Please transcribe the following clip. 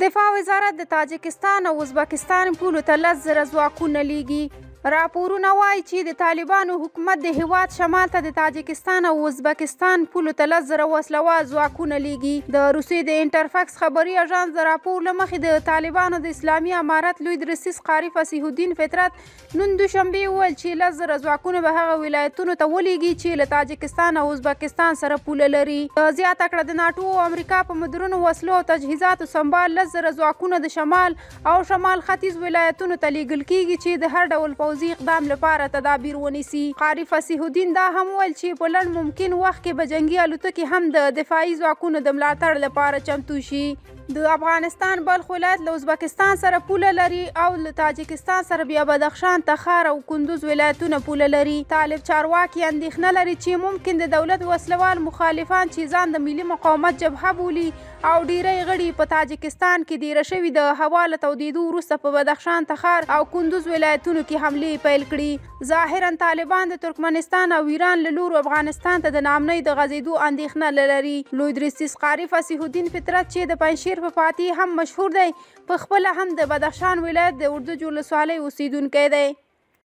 دفاع وزارت د تاجکستان او ازبکستان پولو ته 10,000 ځواکونه لیږي. راپورونه وايي چې د طالبانو حکومت د هیواد شمال ته د تاجکستان او ازبکستان پولو ته 10,000 وسله وال ځواکونه لیږي. د روسیې د انټرفکس خبري اژانس د راپور له مخې، د طالبانو د اسلامي امارت لوی درستیز قاري فصیح الدین فطرت نن دوشنبه وویل چې 10,000 ځواکونه به هغه ولایتونو ته ولیږي چې له تاجکستان او ازبکستان سره پوله لري. ده زیاته کړه، د ناټو او امریکا په مدرنو وسلو او تجهیزاتو سمبال 10,000 ځواکونه د شمال او شمال ختیځ ولایتونو ته لیږل کیږي چې د هر ډول پوځي اقدام لپاره تدابیر ونیسي. قاري فصیح الدین دا هم وویل چې په لنډ ممکن وخت کې به جنګي الوتکې هم د دفاعي ځواکونو د ملاتړ لپاره چمتو شي. د افغانستان بلخ ولایت له ازبکستان سره پوله لري او له تاجکستان سره بیا بدخشان، تخار او کندوز ولایتونه پوله لري. طالب چارواکي اندېښنه لري چې ممکن د دولت وسلهوال مخالفان چې ځان د ملي مقاومت جبهه بولي او ډېری غړي یې په تاجکستان کې دېره شوي، د هوا له تودېدو وروسته په بدخشان، تخار او کندوز ولایتونو کې حملې پیل کړي. ظاهراً طالبان د ترکمنستان او ایران له لورو افغانستان ته د ناامنۍ د غځېدو اندېښنه نه لري. لوی درستیز قاري فصیح الدین فطرت چې د پنجشېر په فاتح هم مشهور دی، په خپله هم د بدخشان ولایت د اردج ولسوالۍ اوسېدونکی دی.